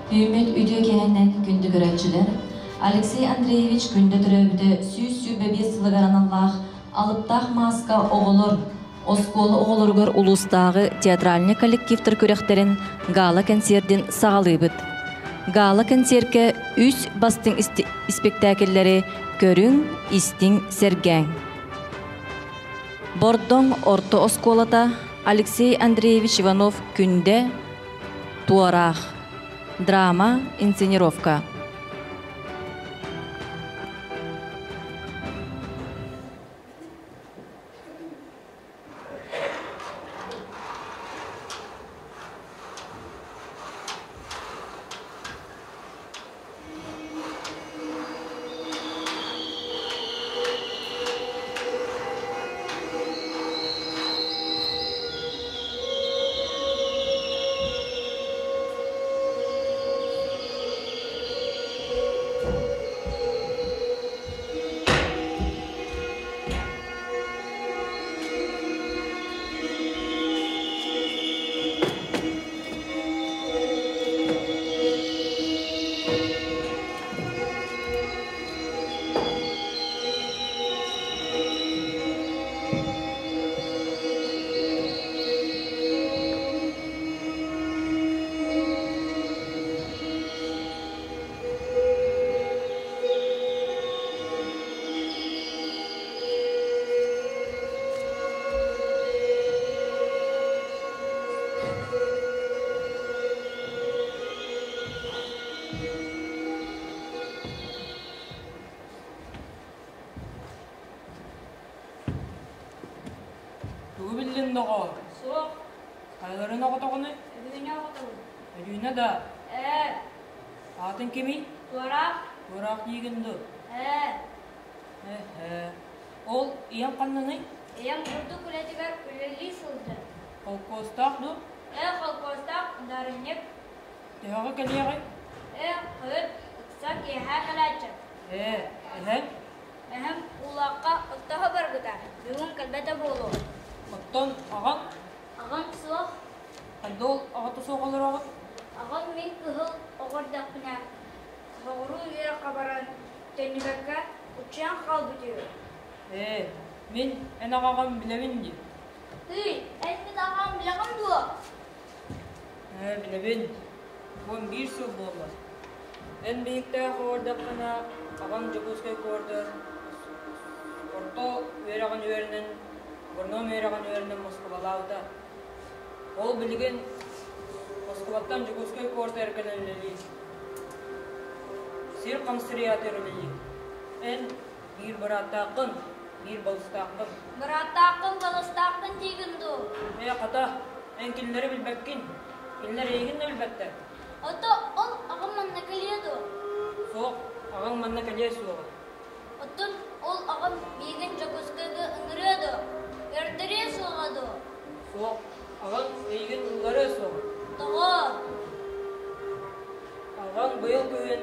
Үүммүт үтүө киэһэнэн күндү көрөөччүлэр, Алексей Андреевич Күндэ төрөөбүтэ 125 сылыгар аналлаах Алыптаах мааска оҕолор оскуола оҕолоругар улуустааҕы театральнай коллективтар күрэхтэрин гала-кэнсиэрдин саҕалыыбыт. Гала-кэнсиэркэ үс бастыҥ испэктээкиллэри көрүҥ, истиҥ, сэргээҥ. Бордоҥ орто оскуолата Алексей Андреевич Иванов Күндэ Туораах. Драма, инсценировка. Тугу биллиҥ, доҕоор? Суох. Хайаларын оҕотоҕунуй? Өрүүнэ оҕотобун. Өрүүнэ да? Ээ. Аатыҥ кимий? Туораах. Туораах диигин дуу? Ээ. Ээ. Ол ийэҥ ханнаный? Ийэм бурдук үлэтигэр үлэлии сылдьар. Холкуостаах дуу? Ээ, холкуостаах ударынньык. Төһөҕө кэлиэҕий? Ээ, хойут ыкса киэһэ кэлээччи. Ээ, эһэҥ? Эһэм Уулаахха оттоһо барбыта, бүгүн кэлбэтэ буолуо. Оттон аҕаҥ? Аҕам суох. Хайда ол аҕата суох олороҕут? Аҕам мин кыһыл оҕо эрдэхпинэ соҕуруу үөрэххэ баран төннүбэккэ уччуйан хаалбыт үһү. Ээ, мин эн аҕаҕын билэбин дии. Тыый, эн мин аҕам билэҕин дуо? Ээ, билэбин. 11 сыл буолла. Эн биһиктээх оҕордоххуна, аҕаҥ Дьокуускай куордар орто үөрэҕин үөрэнэн, агроном үөрэҕин үөрэнэн Москубалаабыта. Ол билигин Москубаттан Дьокуускай куорат эркэлэн үлэлиир. Сир хамсырыйаатыгар үлэлиир. Эн биир бырааттааххын, биир балыстааххын. Бырааттааххын, балыстааххын диигин дуу? Ээ, хата, эн кинилэри билбэккин. Кинилэр эйигин да билбэттэр. Ото ол аҕам манна кэлиэ дуо? Суох, аҕаҥ манна кэлиэ суоҕа. Оттон ол аҕам миигин Дьокуускайга ыҥырыа дуо? Көрдөрүө суоҕа дуо? Суох, аҕаҥ эйигин ылларыа суоҕа. Тоҕо? Аҕаҥ быйыл күһүн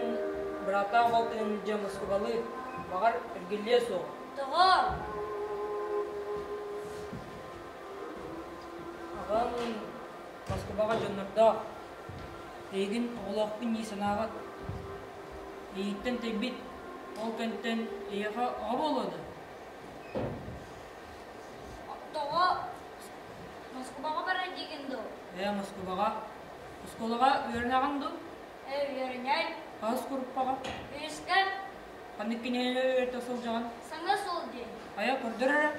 бырааттаах балтын илдьэ Москубалыы, баҕар, эргиллиэ суоҕа. Тоҕо? Аҕаҥ Москубаҕа дьоннордоох, эйигин оҕолоохпун дии санаабат. Эйигиттэн тэйбит, ол кэнтэн эйиэхэ оҕо буолуо дуо? Тоҕо Москубаҕа барар диигин дуу? Ээ, Москубаҕа. Оскуолаҕа үөрэнэҕин дуу? Ээ, үөрэнэр. Хаһыс куруппаҕа? Үһүскэ. Ханнык кинигэни үөрэтэ сылдьаҕын? Саҥа суол диэн. Хайа, көрдөр эрэ.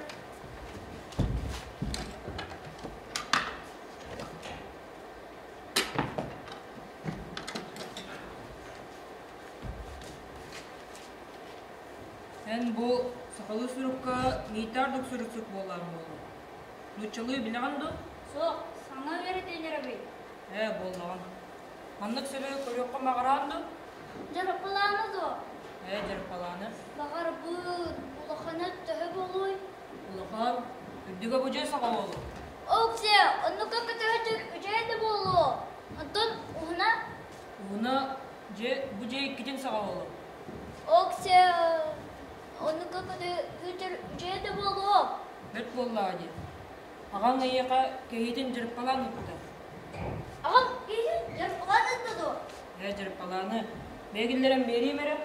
Эн бу сахалыы сурукка миитаар дуксуруксук буоллаҕыҥ буолуо. Нууччалыы билэҕин дуо? Суох, саҥа үөрэтэн эрэбин. Ээ, буоллаҕын. Маннык сири көрүөххэ баҕараҕын дуо? Дьарыппалааны дуо? Ээ, дьарыппалааны. Баҕарбыт, улахана төһө буолуой? Улахан, үрдүгэ бу дьиэ саҕа буолуо. Оксиэ, оннукка көтөһүтүк үчүгэй да буолуо. Оттон уһуна? Уһуна дьиэ, бу дьиэ иккитин саҕа буолуо. Оксиэ, оннукка көтөһүтүк үчүгэй да буолуо. Бэрт буоллаҕа дии. Аҕаҥ эйиэхэ кэһиитин дьарыппалаан ыыппыта. Аҕам кэһиитин дьарыппалаан ыытта дуо? Ээ, дьарыппалааны, бэйэ киллэрэн биэриим эрэ.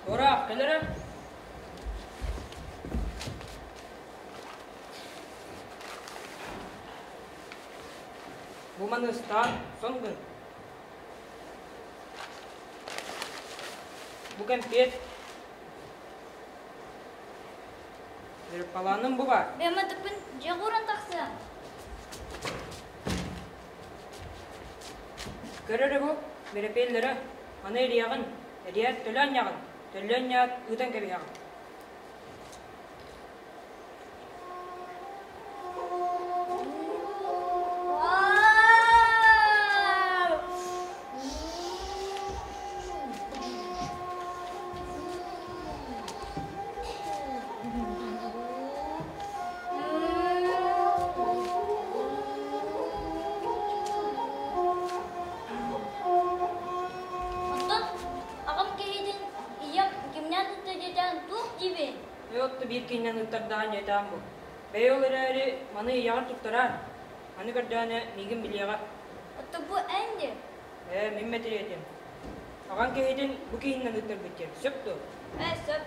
Туораах, кэл эрэ. Бу маны ыстаан, сон гын. Бу кэмпиэт. Дьарыппалааным бу баар. Бэмэтиппин дьиэ ууран тахсыам. Көр эрэ бу, бэрэпиэллэрэ, аны эрийэҕин, эрийээт төлөөн ньаҕын, төлөөн ньаат ыытан кэбиһэҕин. Оттон аҕам киһитин ийэм кимнээн тутта диэтээн туох диибин? Отто биир кининэн ыттардаҕа ньэтаан бу. Бэйэ ол эрээри маны ийэҕэр туттараар. Аны көрдөөнө миигин билиэҕэ. Отто бу эн диэ? Ээ, мин мэтириэтим. Аҕаҥ киһитин бу киһинэн ыттарбыт диэн, сөп дуо? Ээ, сөп.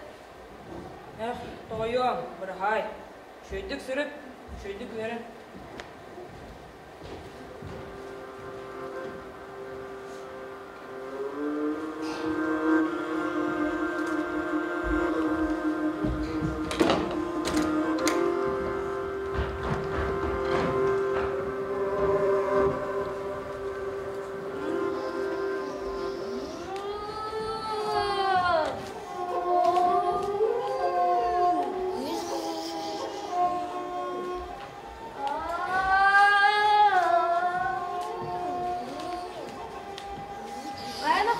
Эх, тоҕойуом, быраһаай. Үчүгэйдик сырыт, үчүгэйдик үөрэн.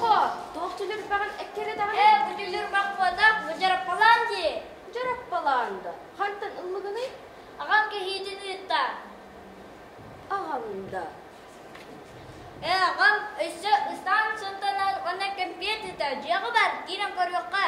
Хайа, туох түлүрбэҕин эккирэ даҕаны? Ээ, бу түлүрбэх буотах, бу дьараппалаан дии. Дьараппалаан да, хантан ыллыгыный? Аҕам кэһиитин ыытта. Аҕам да. Ээ, аҕам өссө ыстаан сынтанан уонна кэмпиэт ыыта. Дьиэҕэ бар, киирэн көрүөххэ.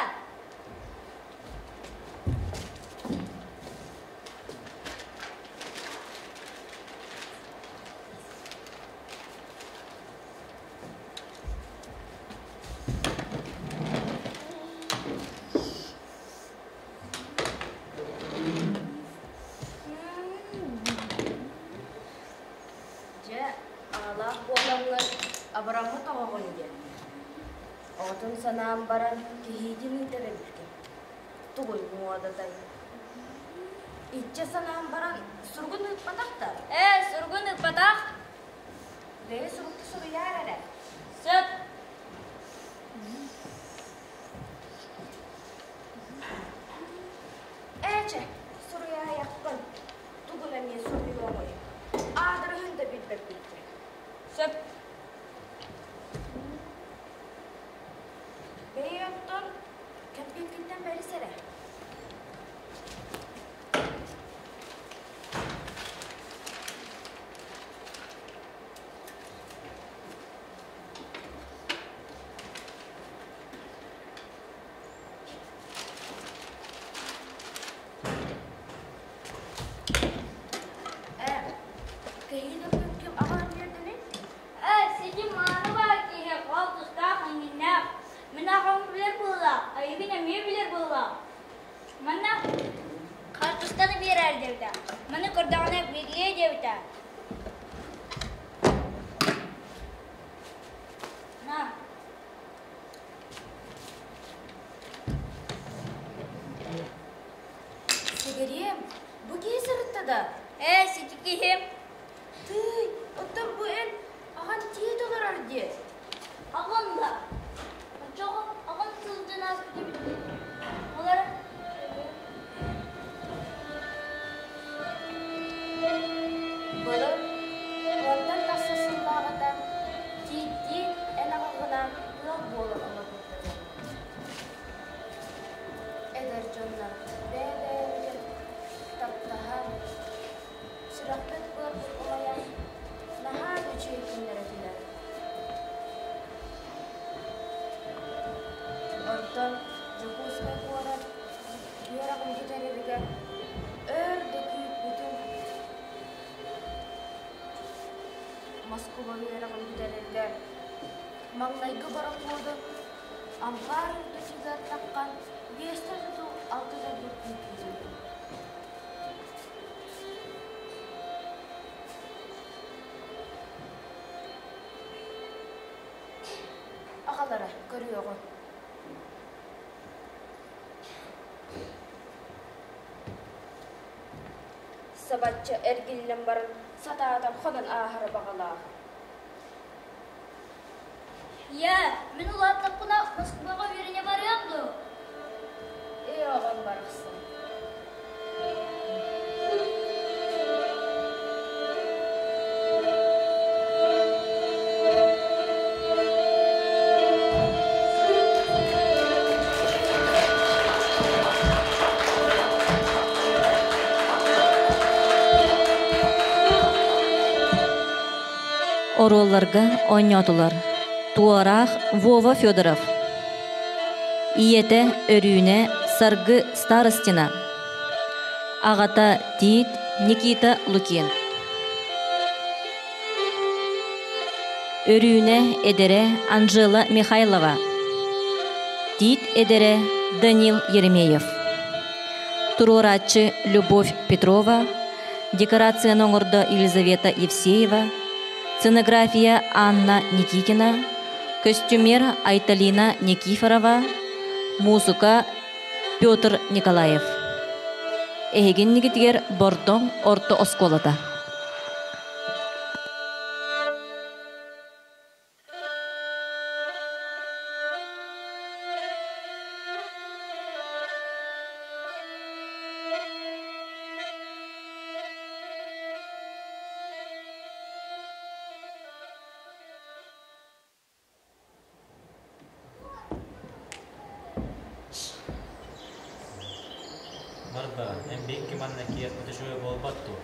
Дьэ, аҕалаах буолаҥҥын абыраммыт оҕоҕун диэн. Оҕотун санаан баран киһиитин ыытар эбиккин. Тугуй муодатай? Иччэ санаан баран суругун ыыппатах да? Ээ, суругун ыыппатах. Бэйэ сурукта суруйаар эрэ. Сөп. Ээчэ, суруйаайахпын. Тугун эмиэ суруйуоҥуй? Аадырыһын да билбэппиттэр. Сөп. Бэйэ оттон кэмпиэккиттэн бэрис эрэ. Ээ, кэһии да ким аҕалан биэрдиний? Ээ, сити мааны баар киһи хол тустаах иҥиннээх. Мин аҕам билэр буоллаах, эйигин эмиэ билэр буоллаах. Манна хартыстаны биэрээр диэбитэ. Маны көрдөҕүнэ билиэ диэбитэ. На. Сигэриэм, бу киһи сырытта да? Ээ, сити киһи. Тыый, оттон бу эн аҕан тиит олорор диэ. Аҕам да. Оччоҕо аҕам сылдьан ааспыт эбит дии. Олор Былыр, уонтан тахса сыллааҕыта тииттиин эн аҕаҕынаан ыал буола олорбуттара. Эдэр дьоннор бэйэ-бэйэбитин таптаһан, сүрэхпит быарбыт умайан, наһаа да үчүгэй күннэр этилэр. Онтон Дьокуускай куорат үөрэҕин бүтэрэригэр өр да күүппүтүм. Москуба үөрэҕин бүтэрэригэр маҥнайгы борокуоду ампаар үрдүтүгэр таххан биэстэ туту алта төгүл киирбит. Аҕалара көрүөҕүҥ. Сабачча эргиллэн баран сатаатар хонон ааһара баҕалаах. Ийээ, мин улааттахпына Москваҕа үөрэнэ барыам дуо? Ээ, оҕом барахсан. Оруолларга оонньоотулар Туораах Вова Федоров, ийэтэ Өрүүнэ Саргы Старостина, аҕата Тиит Никита Лукин. Өрүүнэ эдэрэ Анжела Михайлова, Тиит эдэрэ Данил Еремеев. Туруорааччы Любовь Петрова, декорацияны оҥордо Елизавета Евсеева, сценография Анна Никитина, көстүмер Айталина Никифорова, муусука Петр Николаев. Эһигиннигитигэр Бордоҥ орто оскуолата. Марба, эн биһикки манна киэппит үчүгэй буолбат дуо?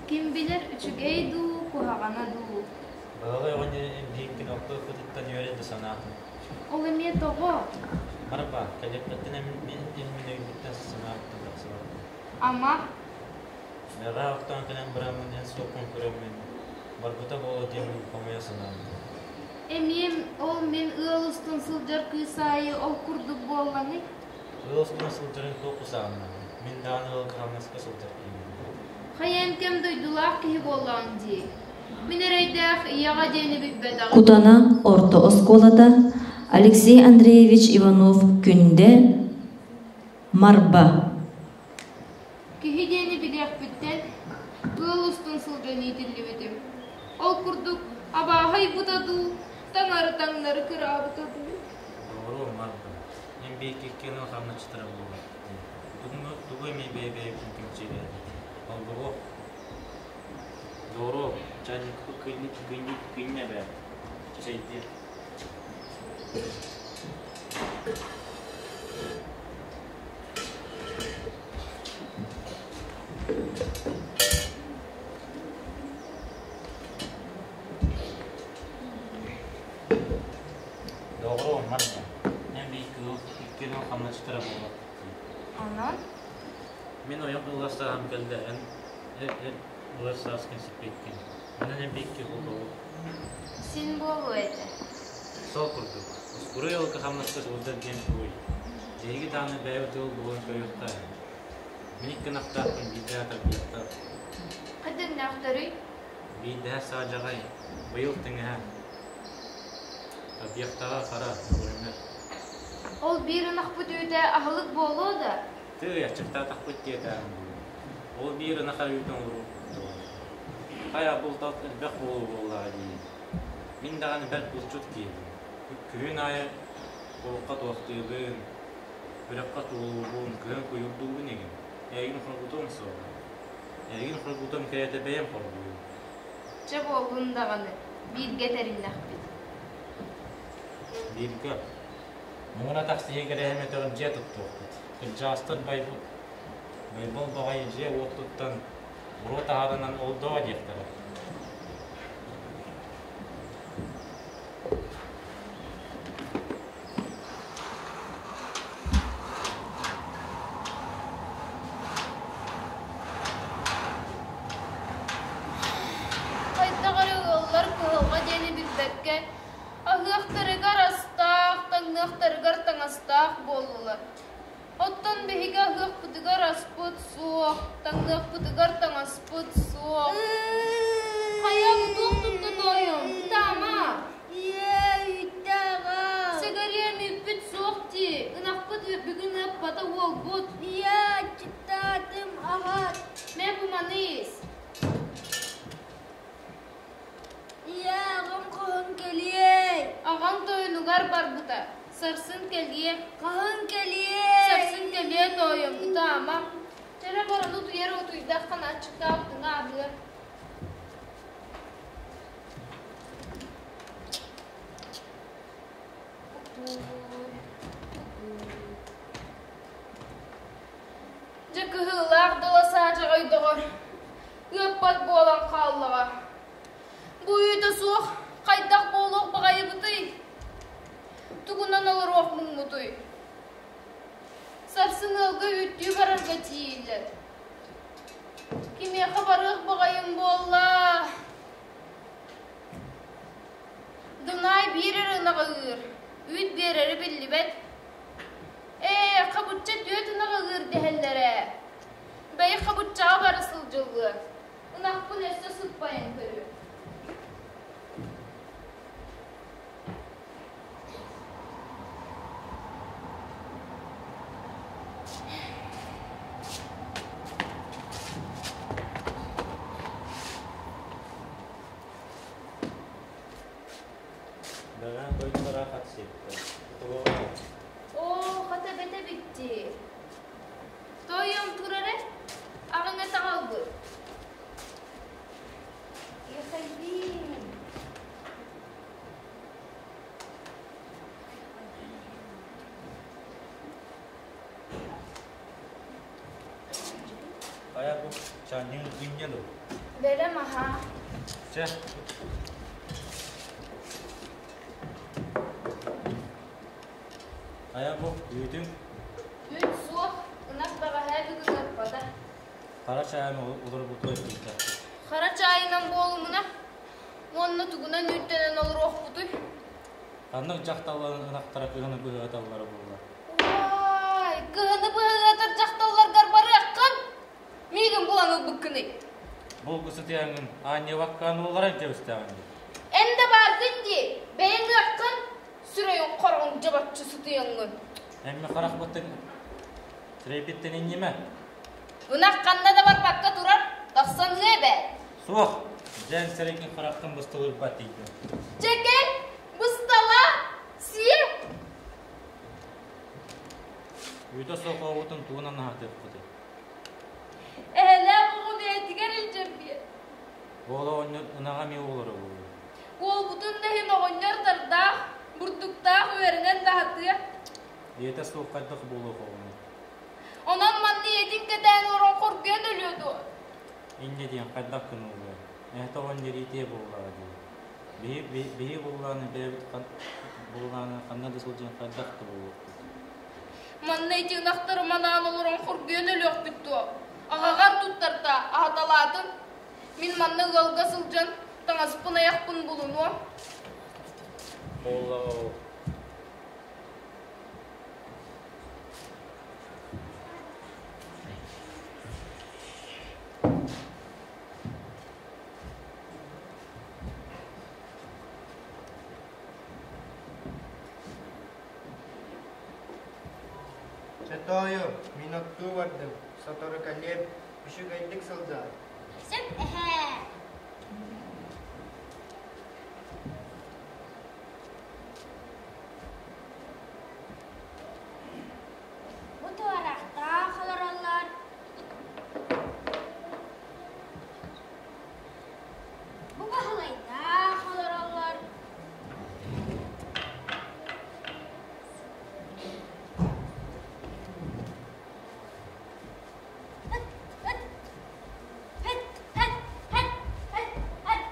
Ким билэр үчүгэй дуу, куһаҕана дуу? Баһылай оҕонньор эн биһиккин охтуохпутуттан үөрэ да санаатым. Ол эмиэ тоҕо? Марба, кэлиэхпиттэн мин мин өйбүттэн санаабыттан тахсыбаппын. Ама? Бэҕэһээ оттоон кэлэн бараммын эн суоххун көрөммүн, барбыта буолуо диэммин хомойо санаабытым. Эмиэ ол мин ыал устун сылдьар кыыс аайы ол курдук буоллаҥый? Ыал устун сылдьарыҥ туох кусааннаҕый? Мин даҕаны ыалга хамнаска сылдьар киһибин. Хайа кэм дойдулаах киһи буоллаҕыҥ дии. Мин эрэйдээх ийэҕэ диэни билбэтэҕим. Кутана орто оскуолата Алексей Андреевич Иванов Күндэ Марба Киһи диэни билиэхпиттэн ыал устун сылдьан иитиллибитим. Ол курдук абааһы айбыта дуу, таҥары таҥнары кыраабыта дуу. Доҕоруом, Марба, эн биһикки иккиэн хамначчытара буолбат дии. Тугу эмиэ бэйэ-бэйэбитин кэмчилээбит. Холбоһуох. Доҕоруом, чайникпыт кыынньа эбээт. Чэйдиэх. Доҕоруом, манна. Эн биир икки ыал хамначчыттара буолбаппыт дии. Онон? Мин ойох ылар сааһым кэллэ, эн эр ылар сааскын сиппиккин. Онон эн биир холбоһук. Син буолуо этэ. Сол курдук. Уруй ыалга хамнаска сылдьар диэн тугуй? Биһиги даҕаны бэйэбит ыал буолан көрүөхтээхпит. Мин икки ынахтаахпын, биирдэһэ тарбыйахтаах. Хайдахтарый? Биирдэһэ саадьаҕай, быйыл тэҥэһэ. Тарбыйахтааҕа хара, көҕүрүмэр. Ол биир ынахпыт үүтэ аһылык буолуо да? Тыый, аччыктаатахпыт диэтэҕим дуу. Ол биир ынах арыытын оҥоруо Хайа, булт-алт элбэх буолуо буоллаҕа дии. Мин даҕаны бэрт булчут киһибин. Күһүн аайы кулукка туохтуубун, үрэххэ туулуубун, кыһын куйуурдуубун игин. Эйигин хоргутуом суоҕа. Эйигин хоргутуом кэриэтэ бэйэм хоргуйуом. Чэ буоллун даҕаны, бииргэ тэриннэхпит. Бииргэ. Муҥура тахсыһыы кэрэһэ мөтөҕүн дьиэ туттуохпут. Кырдьаҕастар байбыт Байбал баҕайы дьиэ-уот туттан, буруо таһаарынан ол доо диэхтэрэ. Хайдах эрэ ыаллар суох, таҥныахпытыгар таҥаспыт суох. Хайа, бу туох тутта тоойуом, ытаама. Ийээ, үүттэ аҕал. Сэгэриэм үүппүт суох дии, ынахпыт бүгүн ыаппата уолбут. Ийээ, аччыктаатым, аҕал. Мэ бу маны ис. Ийээ, аҕам хаһан кэлиэй? Аҕаҥ тойонугар барбыта. Сарсын кэлиэ. Хаһан кэлиэй? Сарсын кэлиэ тоойуом, ытаама. Чэрэ баран утуйар утуйдаххына аччыктаабытыҥ ааһыа. Дьэ кыһыылаах дала саадьаҕай доҕор, ыаппат буолан хааллаҕа. Бу үүтэ суох хайдах буолуох баҕайыбытый? Тугунан олоруох муҥмутуй? Сарсын ыалга үүттүү барарга тиийиллэр. Кимиэхэ барыах баҕайым буолла? Дунаай биир эрэ ынаҕы ыыр, үүт биэрэрэ биллибэт. Ээ, хабычча түөрт ынаҕы ыыр дэһэллэр ээ. Бэйи хабыччаҕа бара сылдьыллыа. Ынахпын өссө сыппайан көрүө. Бэҕэһээ дойдулара хат сиэттэ. Утулуоҕа Оо, хата бэтэ битти. Тойон турар аҕыҥа таҕалбыт. Ехайдин. Хайа бу чаанньыгын инньэ дуо? Бэлэм аһаа. Чэ. Хайа бу үүтүҥ? Үүт суох, ынах бэҕэһээ бүгүн ыппата. Хара чаайын олорбутугар тиийдэ. Хара чаайынан буолумуна уонна тугунан үүттэнэн олоруохпутуй? Ханнык дьахталларын ынахтара кыһыны быһыаталлара буолла? Уай, кыһыны быһыатар дьахталларгар барыаххын! Миигин булан ылбыккыный? Булгу сытыаҥҥын аанньабаккаан уолларан кэбистэҕиҥ дии. Эн да бааргын дии, бэйэҥ ыаххын, сүрэйиҥ хороҕуҥ дьабаччы сытыйаҥҥын. Эмми харахпыттан сирэйбиттэн инньимэ. Ынах ханна да барбакка турар, тахсан ыа эбээт. Суох, дьээн сирэйгин харахтан бысталырбат тиийдим. Чэ кэл, быстала, сиэ. Үүтэ суох оҕотун тугунан аһатыахпытый? Эһэлээх оҕо бэйэтигэр илдьэн биэр. Уол оҕонньор ынаҕа эмиэ уолара буолуо. Уолбутун да иһин оҕонньор тардаах, бурдуктаах үөрэнэн да аһатыа. Ийэтэ суох хайдах буолуох оҕону? Онон манна ийэтин кэтээн олорон хоргуйан өлүө дуо? Инньэ диэн хайдах гыныллыа? Эһэтэ оҕонньор иитиэ буоллаҕа дии. Биһи, биһи буоллаҕына бэйэбит буоллаҕына ханна да сылдьан хайдах да буолуохпут. Манна ити ынахтары манаан олорон хоргуйан өлүөхпүт дуо? Аҕаҕар туттарда, аһаталаатын. Мин манна ыалга сылдьан таҥаспын айахпын булунуом. Буоллаҕа ол. Чэ тоойуом, мин оттуу бардым, сотору кэлиэм, үчүгэйдик сылдьаар. Сөп эһээ. Бу туорахтаах олороллор. Бу Баһылайдаах олороллор. Ыт, ыт, ыт, ыт, ыт, ыт, ыт.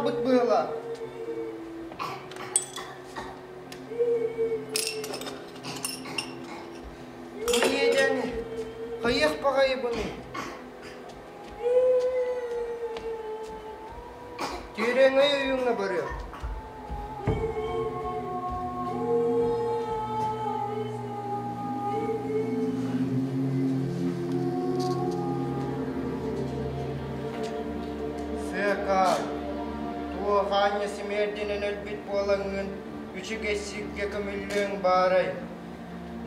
хаалбыт быһыылаах. Бу иэдээни хайыах баҕайыбыный? Түөрэҥэй ойууҥҥа барыам. Сыакаар, туох аанньа симиэрдинэн өлбүт буолаҥҥын үчүгэй сиргэ көмүллүөҥ баарай.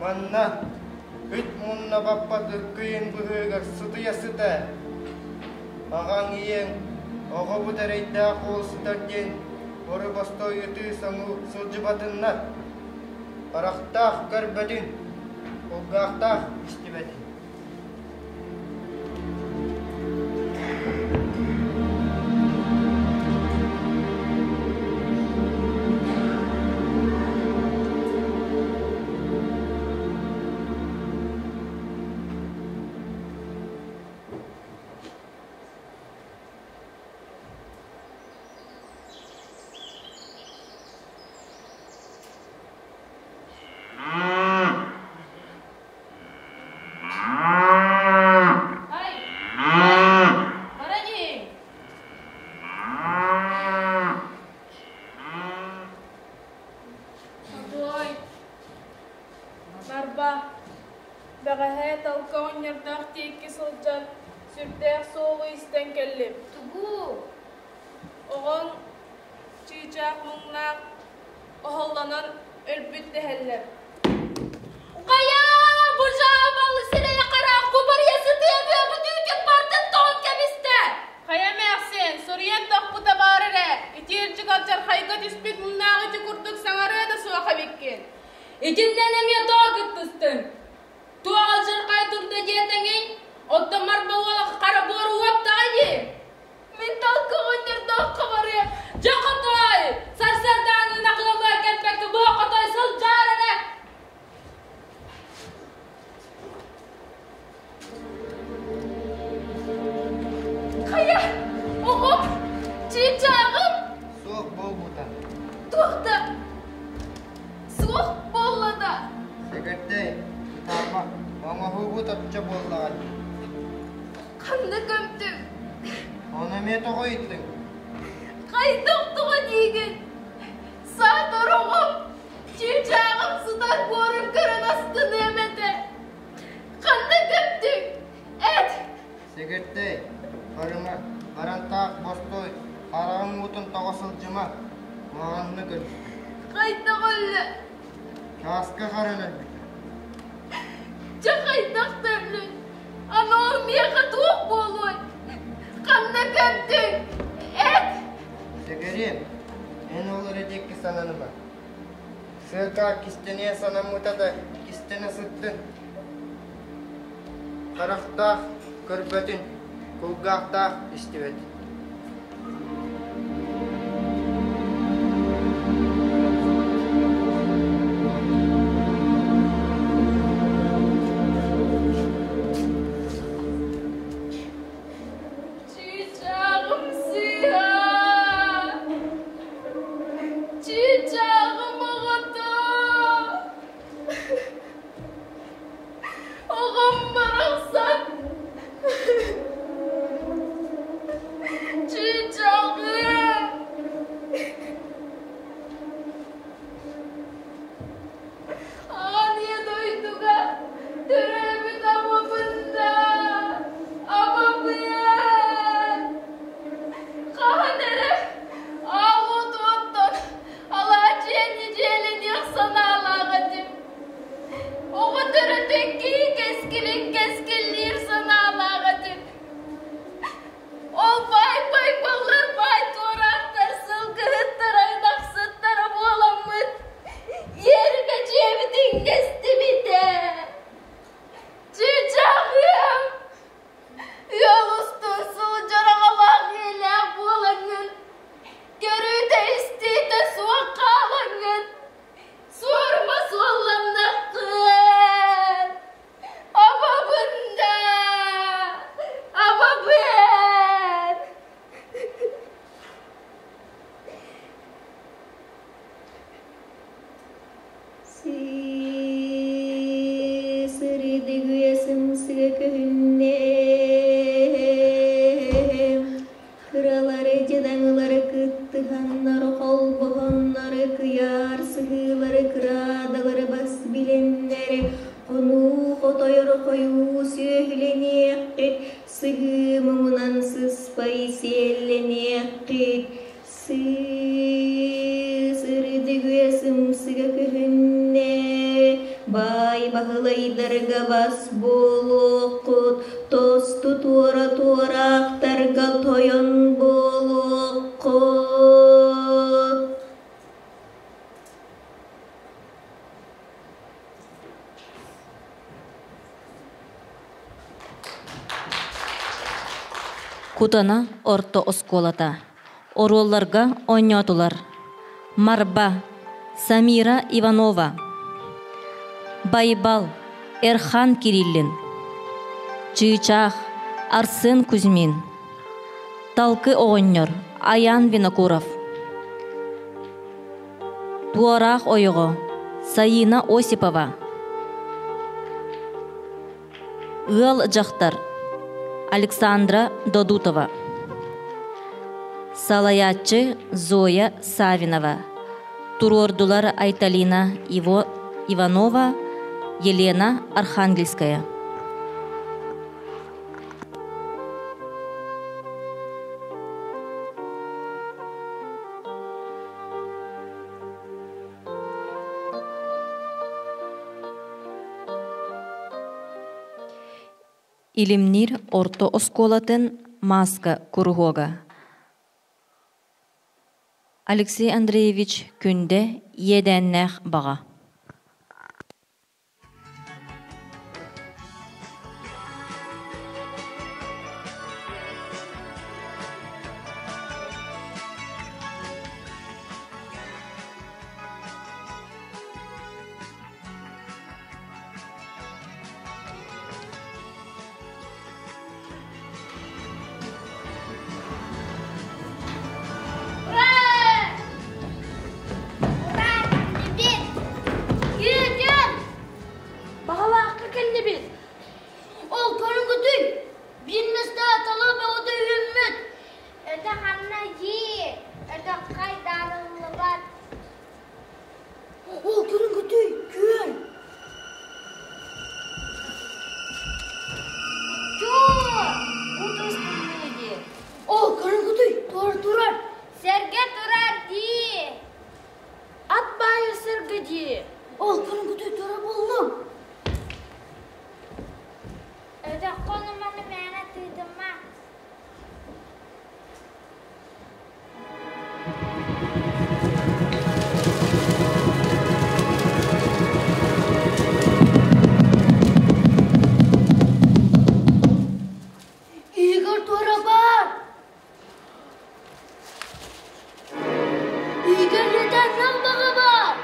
Манна үт мунна баппат ыркыйын быһыыгар сытыйа сыта. Аҕаҥ ийэҥ оҕобут эрэйдээх уол сытар диэн ору-бостой ытыы соҥуу сылдьыбатыннар. Харахтаах көрбөтүн, кулгаахтаах истибэтин. Ай, ай, баран иһиҥ. Хотуой, Марба, бэҕэһээ талка оҕонньордоох диэки сылдьан сүрдээх суолу истэн кэллим. Тугу? Оҕоҥ чыычаах муҥнаах оһоллонон өлбүт дэһэллэр. Хайа, бу дьаабалы сирэйэ хараах кубарыйа сытыа бу түүтүк бартын тоҕон кэбистэ. Хайа эмээхсин, суруйан тохпута баар эрэ, итиирдьик алдьархайга түспүт муннааҕы ити курдук саҥарыа да суох эбиккин. Итиннэн эмиэ тоҕо кыттыстыҥ? Туох алдьархай турда диэтэҥий? Оттон Марба уола хара буор уоптаҕа дии. Мин талкы оҕонньордооххо барыам. Дьэ хотой! Сарсыардааҥы ынах ыамыгар кэлбэккэ бу хотой сылдьаар эрэ. Хайа, оҕом, чыычааҕым. Суох буолбута. Туох да суох буолла да. Сэгэрдэй, ытаама, оҥоһуубут оччо буоллаҕа дии. Ханна көмтүҥ? Ону эмиэ тоҕо ыйыттыҥ? Хайдах тоҕо диигин? Саатар оҕом, чыычааҕым сытар буорун көрөн астыныам этэ. Ханна көмтүҥ? Эт! Сэгэртэй, барыма, барантаах бостой, хараҕыҥ уутун тоҕо сылдьыма, куһаҕаннык өлбүтэ. Хайдах өллө? Чааска харан өлбүтэ. Дьэ хайдах да өллүн? Аны ол миэхэ туох буолуой? Ханна көмтүҥ? Эт! Сэгэриэм, эн ол эрэ диэки сананыма. Сыакаа кистэниэ санаммыта да кистэнэ сыттын. Харахтаах көрбөтүн, кулгаахтаах истибэтин. Чыычааҕым сыыһа! Чыычааҕым оҕото! Оҕом барахсан! сымсыга көһүннэ. Кыралары дьадаҥылары кыттыһаннар, холбоһоннор, кыйаар сыһыылары кыраадалары бас билэннэр, хонуу хотойор хойуу сүөһүлэниэххит, сыһыы муҥунан сыспай сиэллэниэххит, Сыыс ырыдыгыа сымсыга көһүннэ, баай Баһылайдарга бас буолуоххут, тосту туора туораахтарга тойон буолуоххут. Кутана орто оскуолата. Оруолларга оонньоотулар Марба, Самира Иванова, Байбал, Эрхан Кириллин, Чыычаах, Арсен Кузьмин, Талкы оҕонньор, Аян Винокуров, Туораах ойоҕо Саина Осипова, Ыал дьахтар Александра Додутова, Салайааччы Зоя Савинова, туруордулар Айталина Иванова, Елена Архангельская. Илимниир орто оскуолатын мааска куруһуога Алексей Андреевич Күндэ иэдээннээх баҕа Баҕалаахха кэллибит. Ол көрүҥҥүтүй? Биир миэстэ тала бөҕөтө үүммүт. Өтө ханна дии, өтөххө даарыллыбат. Ол көрүҥҥүтүй? Күөл. Чуу, бу тустуу дии. Ол көрүҥҥүтүй? Тура турар. Сэргэ турар дии. Ат баайар сэргэ дии. Ол көрүҥҥүтүй тура буоллум. Өтөххө ону-маны мээнэ тыытыма. Игорь туора бар. Игорь этэннэх баҕа бар.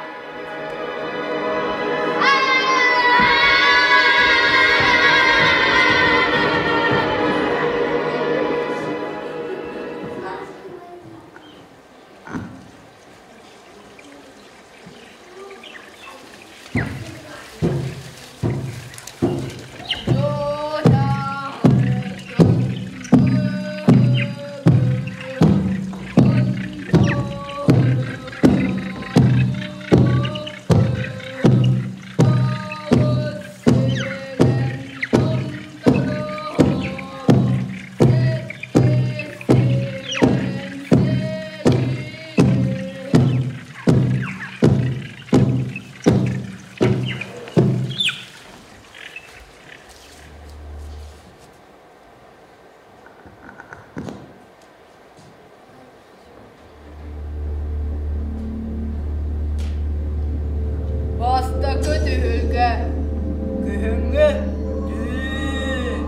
Бастакы түһүлгэ күһүҥҥү түүн.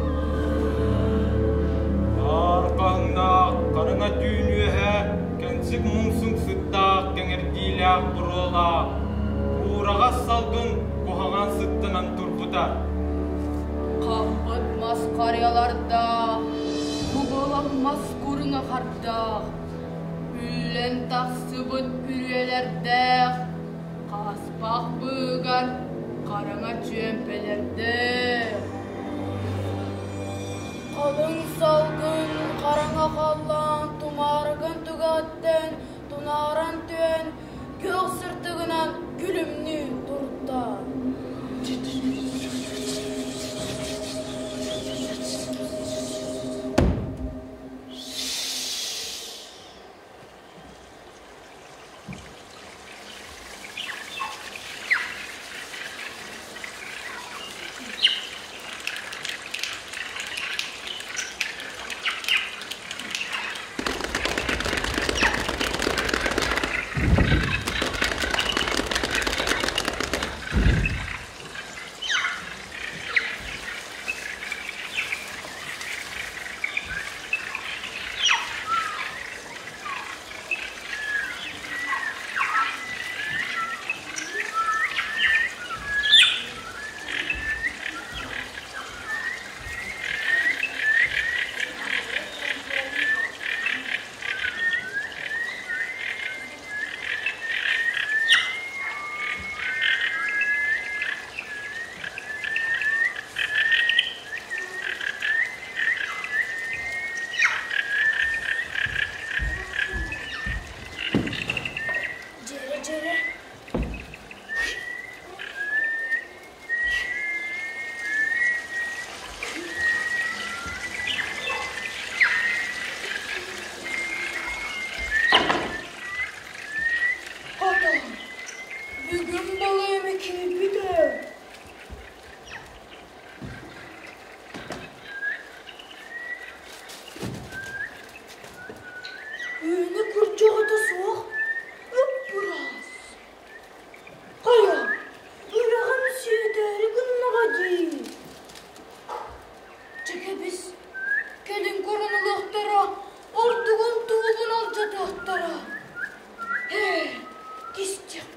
Арҕаһыҥнаах хараҥа түүн үөһэ кэнсик муҥсуҥ сыттаах кэҥэрдиилээх буруолаах, куураҕас салгын куһаҕан сыттанан турбута. Хаппыт мас харыйалардаах, кубалах мас куруҥа хардаах, үллэн тахсыбыт үрүөлэрдээх, хаспах быыгар хараҥа чүөмпэлэрдээх. Халыҥ салгын хараҥа халлаан тумаарыгын түгэҕиттэн тунааран түһэн күөх сырдыгынан күлүмнүү турда. Дьэрэ дьэрэ Хата, бүгүн балыйма киирбит ээ. Үүнэ күрдьэҕитэ суох ып-ыраас. Хайа, үрэҕим сиэтээри гыннаҕа дии. Чэ кэбис, кэлин көрөн ылыахтара, ордугун тугун алдьатыахтара. Ээ, кистиэххэ.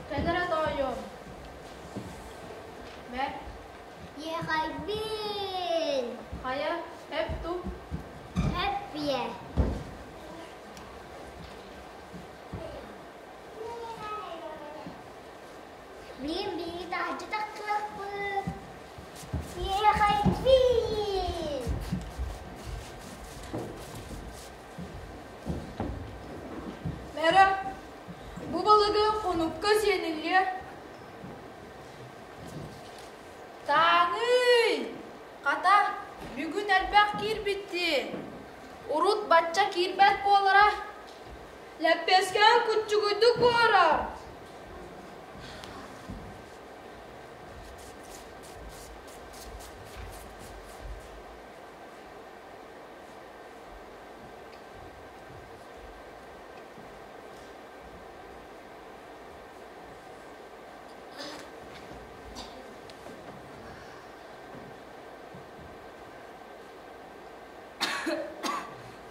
Кэл эрэ тоойуом. Бэр. Ехайбин! Хайа, эп туп. Эппиэ. Блин, биһиги таһырдьа тахсыахпыт. Ехайбин! Мэрэ, бу балыгы хонукка сиэниллиэ. Тааҥый! Хата, бүгүн элбэх киирбиттии. Урут бачча киирбэт буолара. Лэппиэскээн куччугуйдук буорар.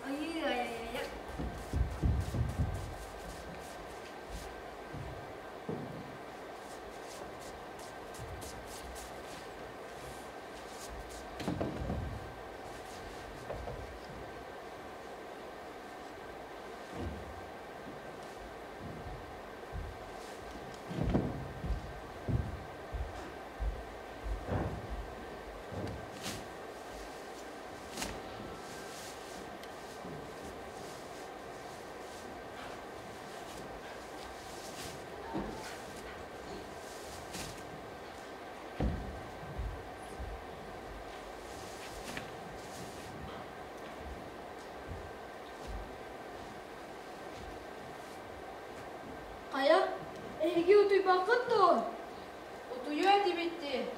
Айыы-ай-ай-ай. Эһиги утуйбаккыт дуо? Утуйуо этибит дии.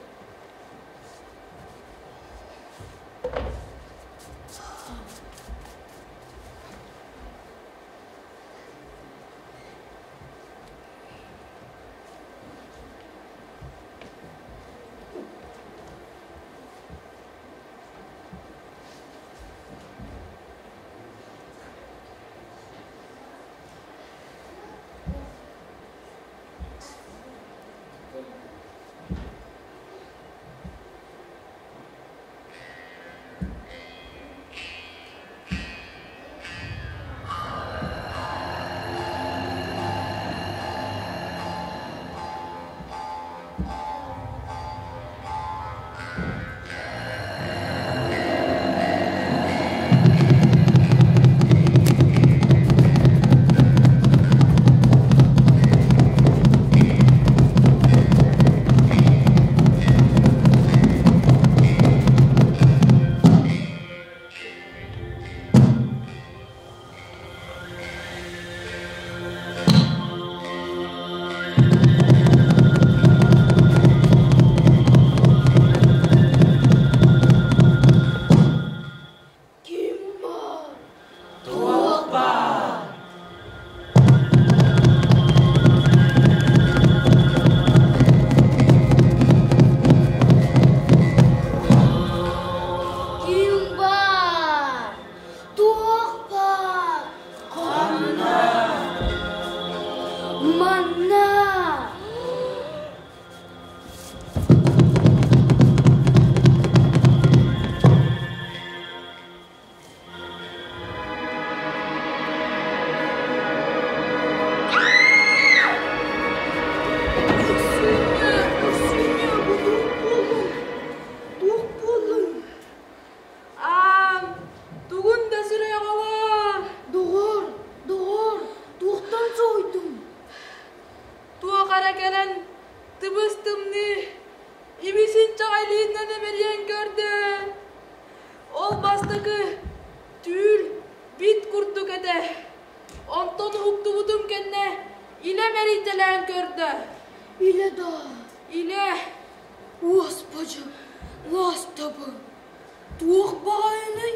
Ким баар? Туох баар? Ким баар? Туох баар? Ханна? Манна! Өксүүнэ, Өксүүнэ, бу туох буоллуҥ? Туох буоллуҥ? Аам, тугун да сүрэҕэлээ. Доҕор, доҕор, туохтан соһуйдуҥ? Туох эрэ кэлэн тыбыс-тымныы ибисин чаҕайлыыннан эмэрийэн көрдө. Ол бастакы түүл бит курдук этэ. Онтон уһуктубутум кэннэ илэ мэрийтэлээн көрдө. Илэ да? Илэ. Уоспадьы, лаастабы. Туох баҕайыный?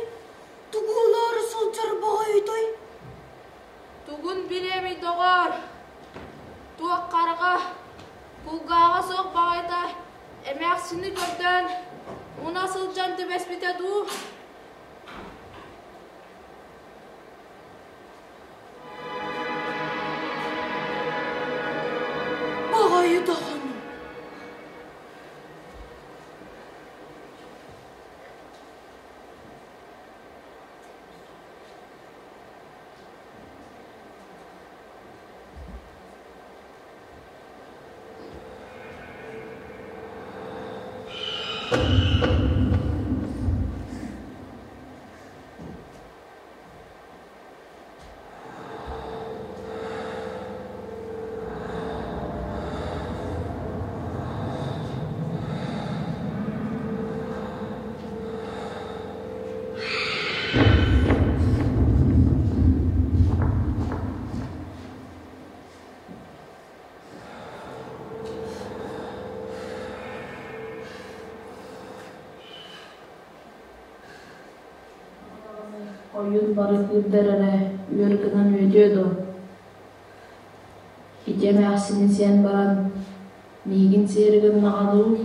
Тугу ылаары сылдьар баҕайытай? Тугун билиэмий, доҕоор? Туох хараҕа, кулгааҕа суох баҕайыта эмээхсини көрдөөн муна сылдьан түбэспитэ дуу? Баҕайы даҕаны. Ойуун бары кыырдар эрэ үөр гынан үөдүө дуо Ити эмээхсини сиэн баран миигин сиэри гыннаҕа дуу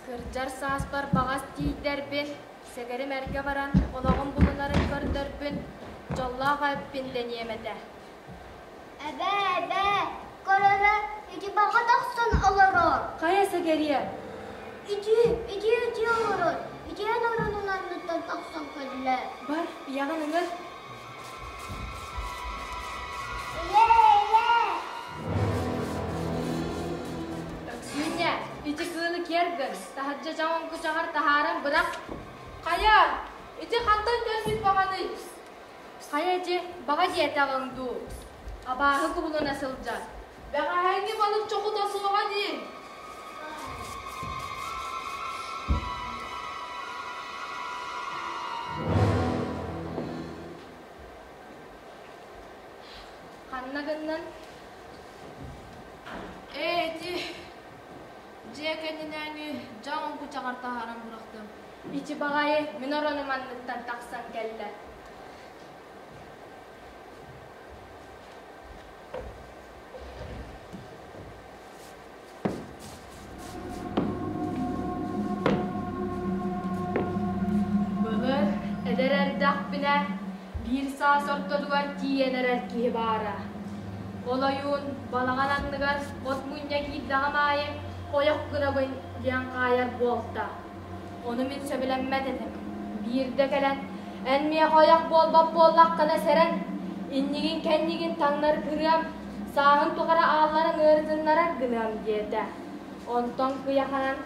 Кырдьар сааспар баҕас тиийдэрбин, сэгэрим эргэ баран олоҕум булунарын көрдөрбүн, дьоллоох эбиппин дэниэм этэ. Эбээ, эбээ, көрөрө ити баҕа тахсан олорор. Хайа сэгэриэ? Ити, ити ити олорор. Итиэн оронун анныттан тахсан кэллэ. Бар, ийэҕин ыҥыр. Ийээ, ийээ! Өксүүнньэ, ити кыылы киэр гын, таһырдьа дьаҥ кучаҕар таһааран бырах. Хайа, ити хантан кэлбит баҕаный? Хайа ити, баҕа диэтэҕиҥ дуу? Абааһы кубулуна сылдьар. Бэҕэһээҥҥи балык чохута суоҕа дии. Ханна гыннын? Ээ, ити дьиэ кэннинээҥи дьаҥ оҥкучаҕар таһааран бырахтым. Ити баҕайы мин оронум анныттан тахсан кэллэ. Былыр эдэр эрдэхпинэ биир саас ортотугар тиийэн эрэр киһи баара. Ол ойуун балаҕан анныгар от мунньа киирдэҕим аайы ойох гынабын диэн хаайар буолта. Ону мин сөбүлэммэт этим. Биирдэ кэлэн, эн миэхэ ойох буолбат буоллаххына сэрэн, иннигин-кэннигин таҥнары кырыам, сааһын тухары аалларын ыарытыннарар гыныам диэтэ. Онтон кыйаханан,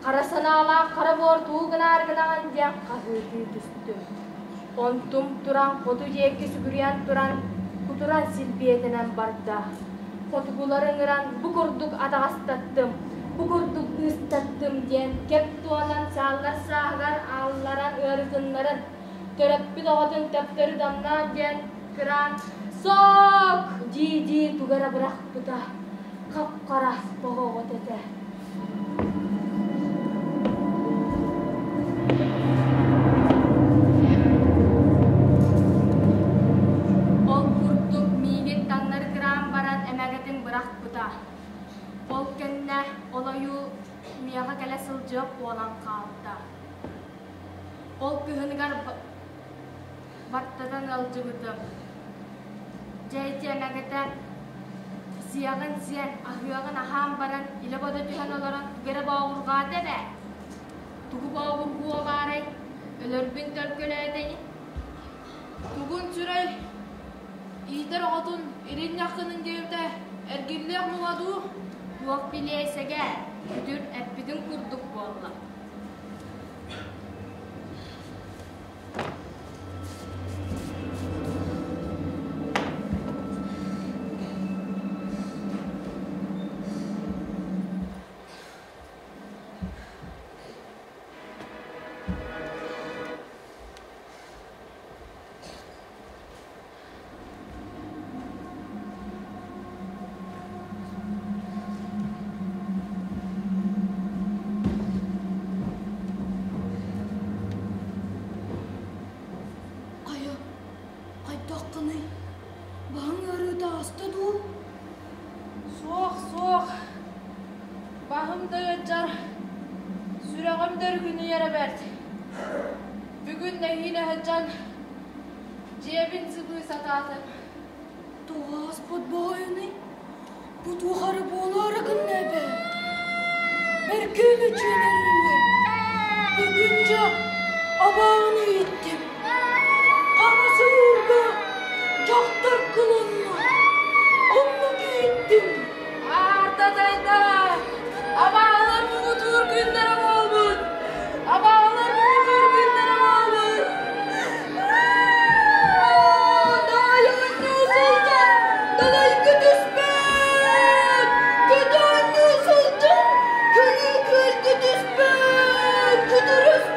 хара санаалаах хара буор туу гынаары гынаҕын диэн хаһыытыы түстүм. Онтум туран хоту диэки сүгүрүйэн туран, кутуран силбиэтэнэн барда. Хотугулары ыҥыран бу курдук атаҕастаттым, бу курдук ыыстаттым диэн кэп туонан сааллар сааһыгар аалларан ыарытыннарын, төрөппүт оҕотун төптөрү дамнаан диэн кыраан «Сок!» дии-дии тугу эрэ бырахпыта, хап-хара оҕоҕот этэ. Ол курдук миигин таҥнары кыраан баран эмэгэтин бырахпыта. Ол кэннэ ол ойуу миэхэ кэлэ сылдьыах буолан хаалта. Ол кыһыныгар баттатан ыалдьыбытым. Дьэ ити эмэгэтэ сиэҕин сиэн, аһыаҕын аһаан баран илэ-бодо түһэн олорон тугу эрэ бообурҕаата эбээт. Тугу бообургуо баарай, өлөрбүн төлкөлөөтө ини. Тугун сүрэй, иитэр оҕотун илин ньахсынын диэбитэ эргиллиэх муҥа дуу? Туох билиэй сэгээр, күтүр эппитин курдук буолла. Хайа, хайдаххыный? Баһыҥ ыарыыта ааста дуу? Суох, суох. Баһым да ыалдьар, сүрэҕим да өрүкүнүйэрэ бэрт. Бүгүн нэһиилэ сылдьан дьиэбин сыбыы сатаатым. Тоҕо ааспыт баҕайыный? Бу туох эрэ буолаары гынна эбээ. Бэркээн үчүгэй эрэллэр. Бүгүн дьэ абааһыны ииттим. Хаҥас ойуурга дьахтар кылынна. Оннук ииттим. Аартатайда! Абааһылар муҥутуур күннэрэ буолбут! Абааһылар муҥутуур күннэрэ буолбут! Даайыҥныы сылдьан далайга түспэт! Көтөөннүү сылдьан көлүү күөлгэ түспэт! Күтүрүстээх!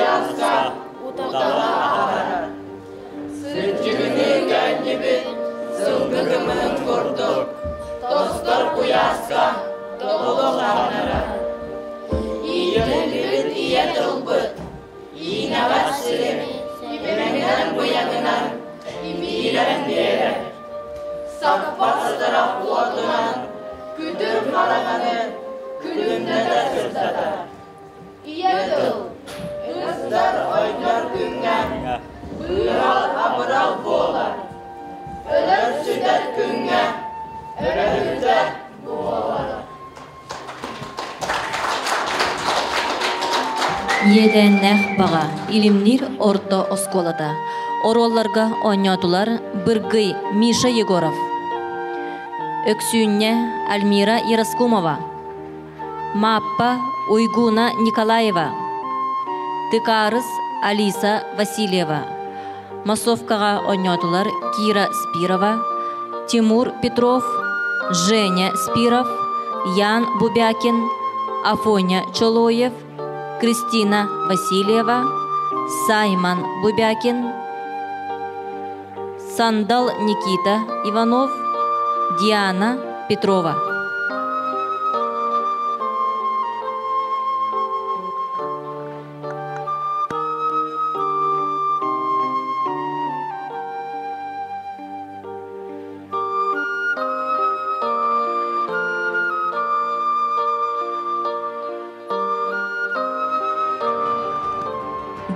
куйааска утаҕы аһарар. Сырдьыгыныы көнньүбүт сылгы кымыһын курдук тостор куйааска тобулу хаһынарар. Иитиллибит ийэ тылбыт иинэҕэс сирин имэҥинэн-быйаҥынан имиирэн биэрэр. Саппат сытарах уотунан күтүр хараҥаны күлүмнэтэ сырдатар. Ийэ тыл, ыстар-ойдор күҥҥэ быыһал-абырал буолар, өлөр-сүтэр күҥҥэ өрөһүтэ буолар. Иэдээннээх баҕа Илимниир орто оскуолата. Оруолларга оонньоотулар Быргый Миша Егоров, Өксүүнньэ Альмира Ероскумова, Мааппа Уйгуна Николаева, Тыкаарыс Алиса Васильева, Массовкаҕа оонньоотулар Кира Спирова, Тимур Петров, Женя Спиров, Ян Бубякин, Афоня Чолоев, Кристина Васильева, Саймон Бубякин, Сандал Никита Иванов, Диана Петрова.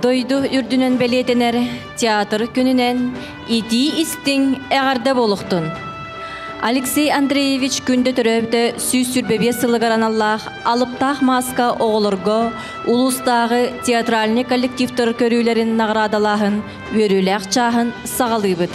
Дойду үрдүнэн бэлиэтэнэр театр күнүнэн итии истиҥ эҕэрдэ буолуохтун! Алексей Андреевич күндэ төрөөбүтэ 125 сылыгар аналлаах алыптаах мааска оҕолорго улуустааҕы театральнай коллективтар көрүүлэрин наҕараадалааһын үөрүүлээх чааһын саҕалыыбыт.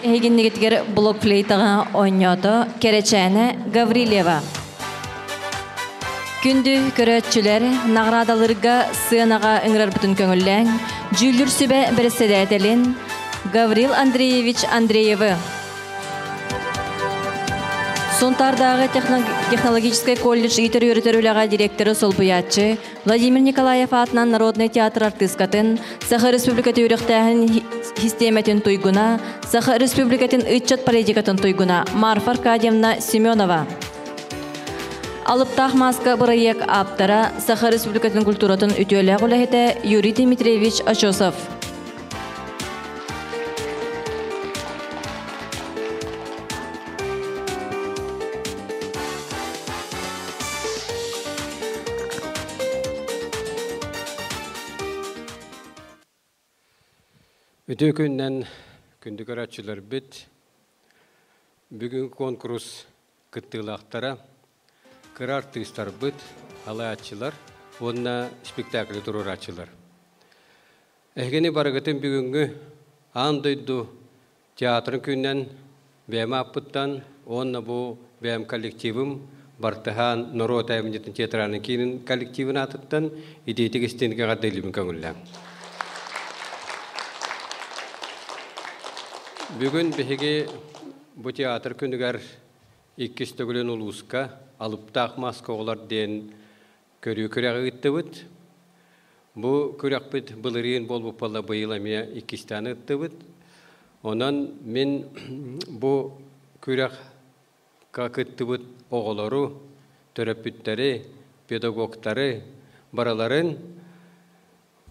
Эһигиннигитигэр блокфлейтаҕа оонньоото Кэрэчээнэ Гаврильева. Күндү көрөөччүлэр, наҕараадаларга сыанаҕа ыҥырарбытын көҥүллээҥ, дьүүллүүр сүбэ бэрэссэдээтэлин Гаврил Андреевич Андреевы, Сунтаардааҕы технологическай колледж иитэр-үөрэтэр үлэҕэ директоры солбуйааччы Владимир Николаев аатынан Народнай театр артыыскатын, Саха Республикатын үөрэхтээһин систиэмэтин туйгуна, Саха Республикатын ыччат политикатын туйгуна Марфа Аркадьевна Семенова. Алыптаах мааска бырайыак ааптара, Саха Республикатын культуратын үтүөлээх үлэһитэ Юрий Дмитриевич Очосов. Үтүө күннэн күндү көрөөччүлэрбит, бүгүн конкурс кыттыылаахтара, кыра артыыстарбыт, алааччылар уонна спектакль туруорааччылар. Эһигини барыгытын бүгүҥҥү аан дойду театрын күнүнэн бэйэм ааппыттан уонна бу бэйэм коллективым Бартыһаан норуот айымньытын театральнай киинин коллективын аатыттан итиитик истиҥник эҕэрдэлиибин көҥүллээҥ. Бүгүн биһиги бу театр күнүгэр иккис төгүлүн улууска Алыптаах маска оҕолор диэн көрүү күрэҕи ыыттыбыт. Бу күрэхпит былырыын буолбут буолла быйыл эмиэ иккистээн ыыттыбыт. Онон мин бу күрэх кыттыбыт оҕолору, төрөппүттэри, педагогтары барыларын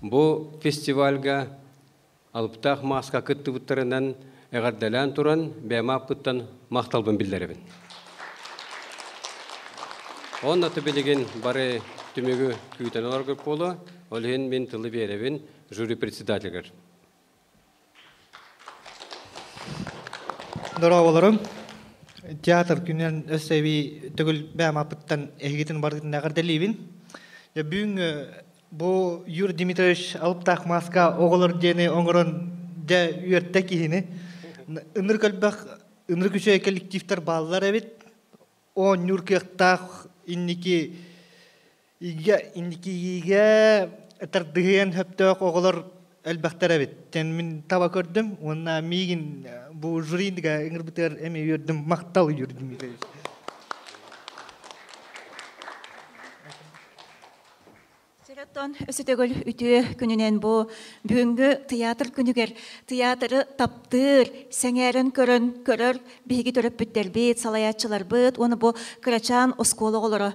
бу фестивальга алыптаах мааска кыттыбыттарынан эҕэрдэлээн туран бэйэм ааппыттан махталбын биллэрэбин. Онно билигин бары түмүгү күүтэн олоргут буолуо, ол иһин мин тылы биэрэбин жюри председателигэр. Дорооболорум. Театр күнүн өссө эбии төгүл бэйэм ааппыттан эһигитин барытын эҕэрдэлиибин. Бүгүн Бу Юрий Дмитриевич алыптаах мааска оҕолор диэни оҥорон дьэ үөртэ киһини. Ынырык элбэх ынырык үчүгэй коллективтар бааллар эбит. Оонньуур кыахтаах инники инникигэ тардыһыан сөптөөх оҕолор элбэхтэр эбит. Тэн мин таба көрдүм уонна миигин бу жюрига ыҥырбытыгар эмиэ үөрдүм. Махтал Юрий Дмитриевич. Сираттан өсөтөгөл үтүө күнүнэн бу бүгүҥҥү театр күнүгэр театры таптыыр, сэҥээрэн көрөн көрөр биһиги төрөппүттэрбит, салайааччыларбыт уонна бу кырачаан оскуола оҕолоро.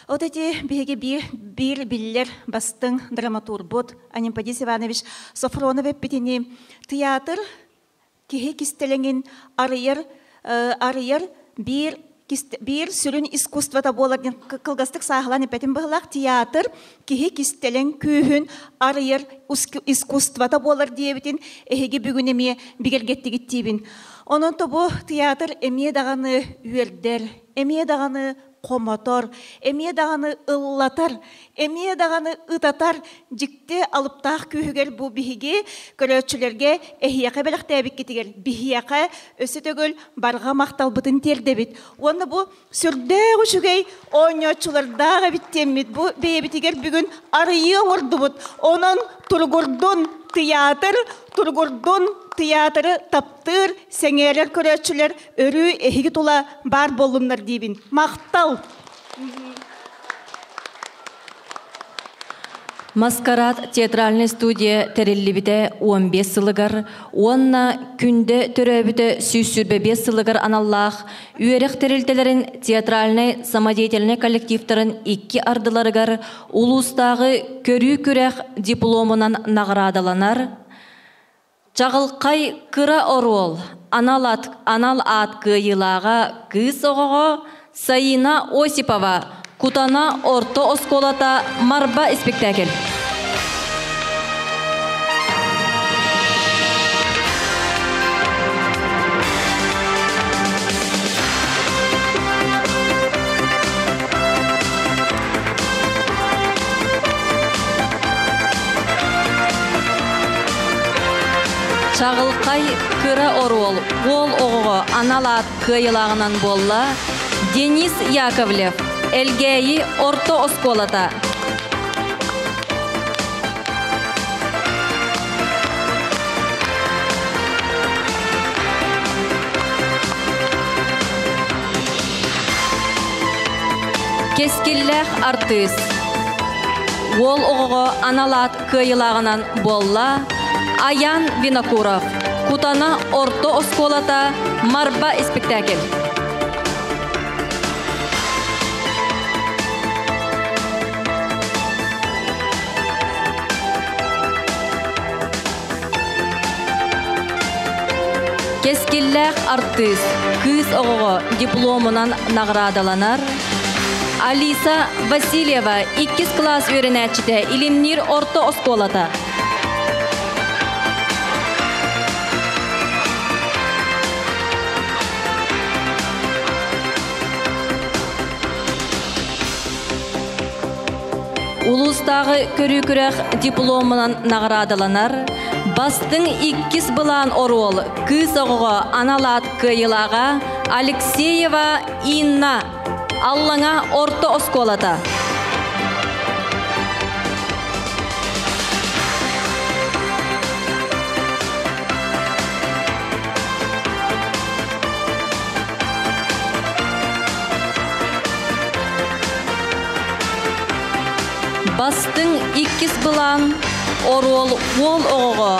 От эти биһиги биир, биир биллэр бастыҥ драматурбут Анемподист Иванович Софронов эппитини театр киһи кистэлэҥин арыйар арыйар биир биир сүрүн искусствота буолар диэн кылгастык сааһылаан эппэтим быһылаах театр киһи кистэлэҥ күүһүн арыйар искусствота буолар диэбитин эһиги бүгүн эмиэ бигэргэттигит диибин. Онон то бу театр эмиэ даҕаны үөрдэр, эмиэ даҕаны хомотор, эмиэ даҕаны ыллатар, эмиэ даҕаны ытатар дьикти алыптаах күүһүгэр бу биһиги көрөөччүлэргэ эһиэхэ бэлэхтээбиккитигэр биһиэхэ өссө төгүл барҕа махталбытын тиэрдэбит. Уонна бу сүрдээх үчүгэй оонньооччулардаах эбит диэммит бу бэйэбитигэр бүгүн арыйыы оҥордубут. Онон туругурдун тыйаатыр, туругурдун тыйаатыры таптыыр, сэҥээрэр көрөөччүлэр өрүү эһиги тула баар буоллуннар диибин. Махтал! Маскарад театральнай студия тэриллибитэ 15 сылыгар уонна Күндэ төрөөбүтэ 125 сылыгар аналлаах үөрэх тэрилтэлэрин театральнай самодеятельнай коллективтарын икки ардыларыгар улуустааҕы көрүү-күрэх дипломунан наҕараадаланар Чаҕылхай кыра оруол анал ат, анал аат кыайыылааҕа кыыс оҕоҕо Саина Осипова Кутана орто оскуолата Марба испиктээкил. Чаҕылхай кыра оруол уол оҕоҕо анал аат кыайыылааҕынан буолла Денис Яковлев, Элгээйи орто оскуолата. Кэскиллээх артыыс. Уол оҕоҕо анал аат кыайыылааҕынан буолла Аян Винокуров, Кутана орто оскуолата, Марба испиктээкил. Кэскиллээх артыыс кыыс оҕоҕо дипломунан наҕараадаланар Алиса Васильева иккис кылаас үөрэнээччитэ Илимниир орто оскуолата. Улуустааҕы көрүү-күрэх дипломунан наҕараадаланар бастыҥ иккис былаан оруол кыыс оҕоҕо анал аат кыайыылааҕа Алексеева Инна Аллаҥа орто оскуолата. Бастыҥ иккис былаан оруол уол оҕоҕо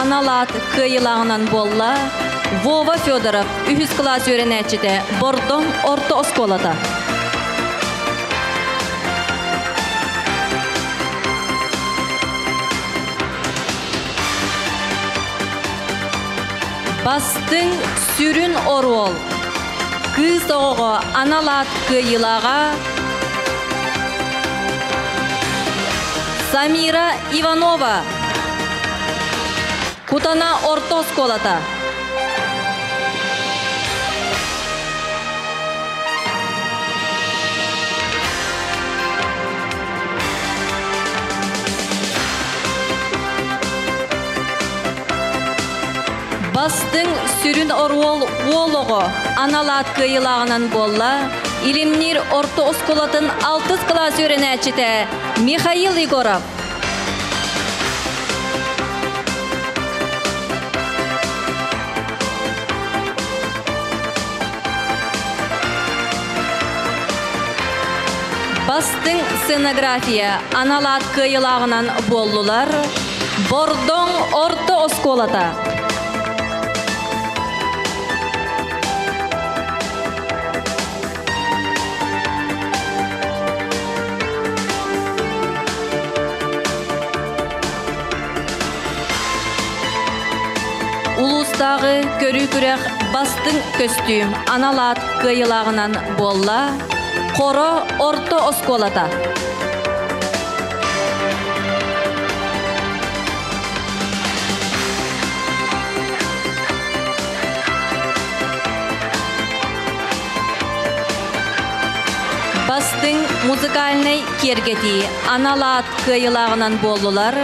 анал аат кыайыылааҕынан буолла Вова Федоров үһүс кылаас үөрэнээччитэ Бордоҥ орто оскуолата. Бастыҥ сүрүн оруол кыыс оҕоҕо анал аат кыайыылааҕа Самира Иванова, Кутана орто оскуолата. Бастыҥ сүрүн оруол уол оҕо анал аат кыайыылааҕынан буолла Илимниир орто оскуолатын алтыс кылаас үөрэнээччитэ Михаил Егоров. Бастыҥ сценография анал аат кыайыылааҕынан буоллулар Бордоҥ орто оскуолата. Улуустааҕы көрүү-күрэх бастыҥ көстүүм анал аат кыайыылааҕынан буолла Хоро орто оскуолата. Бастыҥ музыкальнай киэргэтии анал аат кыайыылааҕынан буоллулар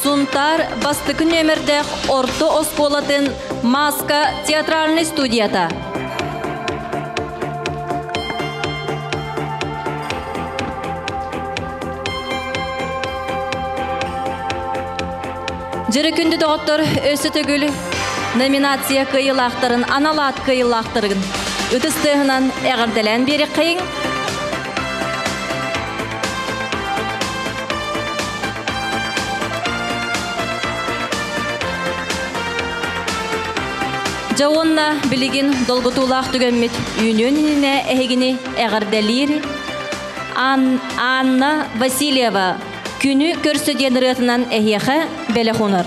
Сунтаар бастакы нүөмэрдээх орто оскуолатын Маска театральнай студията. Дьөрү күндү доҕоттор, өссө төгүл номинация кыайыылаахтарын анал аат кыайыылаахтарын ытыс тыаһынан эҕэрдэлээн биэриэххэйиҥ. Дьэ уонна билигин долгутуулаах түгэммит үүнүөн иннинэ эһигини эҕэрдэлиир Анна Васильева күнү көрсө диэн ырыатынан эһиэхэ бэлэх уунар.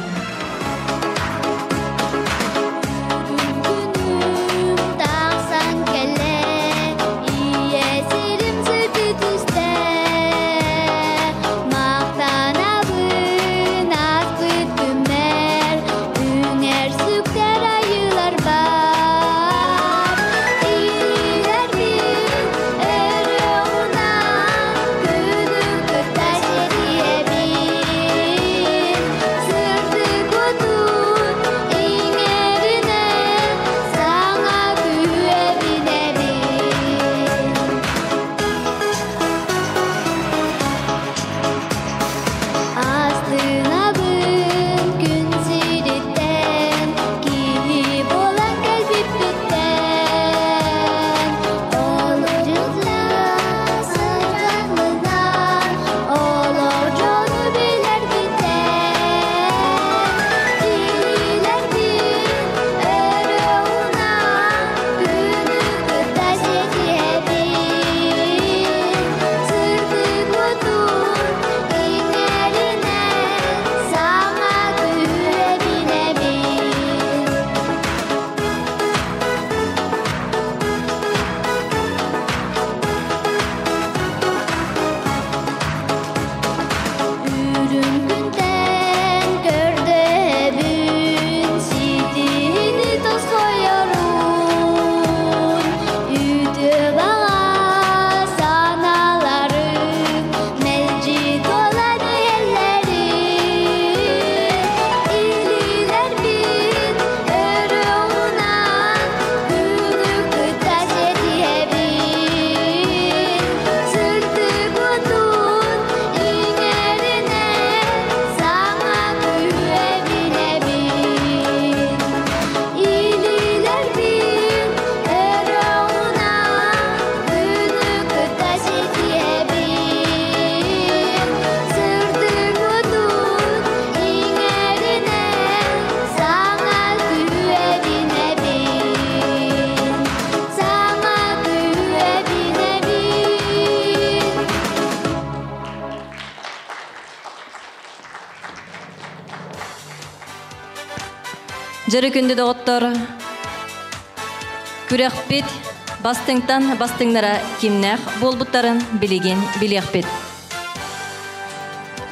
Дьөрү күндү доҕоттор, күрэхпит бастыҥтан бастыҥнара кимнээх буолбуттарын билигин билиэхпит.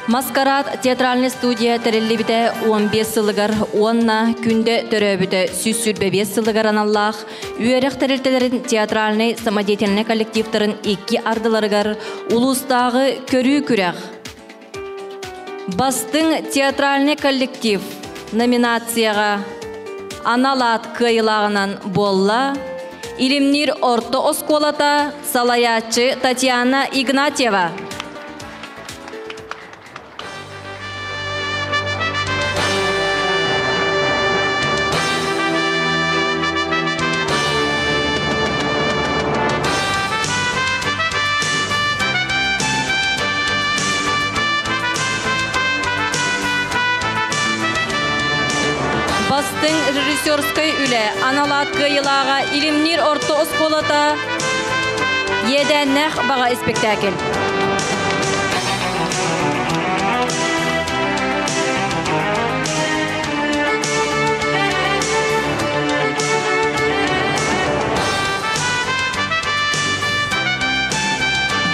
Маскарад театральный студия тэриллибитэ 15 сылыгар уонна күндэ төрөөбүтэ 125 сылыгар аналлаах үөрэх тэрилтэлэрин театральнай самодеятельнай коллективтарын икки ардыларыгар улуустааҕы көрүү күрэх Бастыҥ театральный коллектив номинацияҕа анал аат кыайыылааҕынан буолла Илимниир орто оскуолата салайааччы Татьяна Игнатьева. Бастыҥ режиссерскай үлэ анал аат кыайыылааҕа Илимниир орто оскуолата Иэдээннээх баҕа испэктээкил.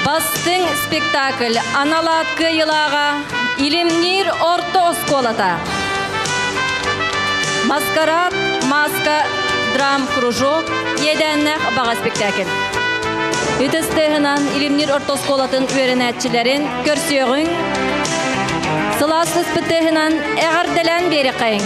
Бастыҥ спектакль анал аат кыайыылааҕа Илимниир орто оскуолата. Маскарад, маска, драм-кружок, иэдээннээх баҕа спектакль. Ытыс тыаһынан Илимниир орто оскуолатын үөрэнээччилэрин көрсүөҕүҥ. Сылаас сыспыт тыаһынан эҕэрдэлээн биэриэххэйиҥ.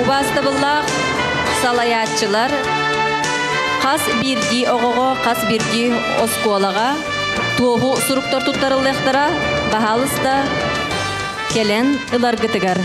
Убаастабыллаах салайааччылар хас биирдии оҕоҕо, хас биирдии оскуолаҕа туоһу суруктар туттарыллыахтара, баһаалыста кэлэн ыларгытыгар.